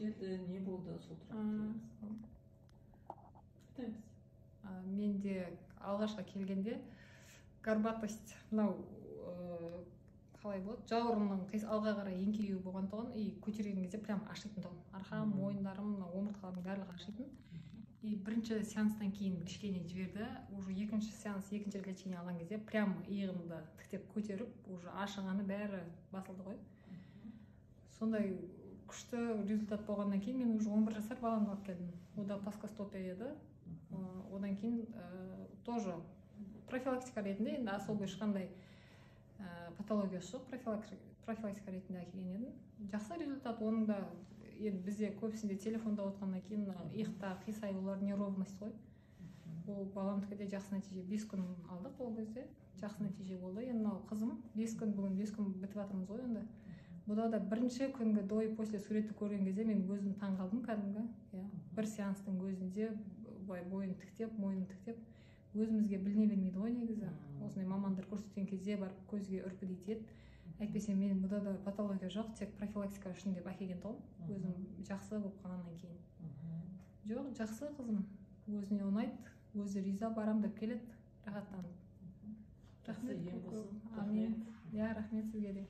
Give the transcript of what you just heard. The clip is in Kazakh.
Келді, не болды, сол туралы айтыңыз. Менде алғашқы келгенде горбатость, мынау қалай болады, жауырынның алға қарай еңкеюі болған тұғын. И көтерген кезде прям ашитын тұғын арқам, мойындарым, мына омыртқаларымның барлығы ашитын. И бірінші сеанстан кейін кішкене жіберді. Уже екінші сеанс, екінші рет лечение алған кезде прям иығымды тіктеп көтеріп, уже ашығаны бәрі басылды ғой. Сондай күшті результат болғаннан кейін мен уже 11 жасар баламды алып келдім. Ода плоскостопие еді. Одан кейін тоже профилактика ретінде, енді особо ешқандай патологиясы жоқ, профилактика ретінде әкелген едім. Жақсы результат оның да. Енді бізде көбісінде телефонда отқаннан кейін мына иықта қисаюлар, неровность қой. Ол баламдікі де жақсы нәтиже, 5 күн алдық, ол кезде жақсы нәтиже болды. Енді мынау қызым 5 күн, бүгін 5 күн бітіп жатырмыз ғой. Енді бұда да бірінші күнгі до и после суретті көрген кезде мен өзім таң қалдым кәдімгі, иә. Бір сеанстың өзінде былай бойын тіктеп, мойнын тіктеп, өзімізге біліне бермейді ғой негізі. Осындай мамандар көрсеткен кезде барып көзге үрпідей тиеді. Әйтпесе мен бұда да патология жоқ, тек профилактика үшін деп әкелген тұғым. Өзім жақсы болып қалғаннан кейін. Жоқ, жақсы, қызым өзіне ұнайды, өзі риза, барам деп келеді рахаттанып. Жақсы Рахмет ем көп болсын. көп. Амин. Иә, рахмет сізге де.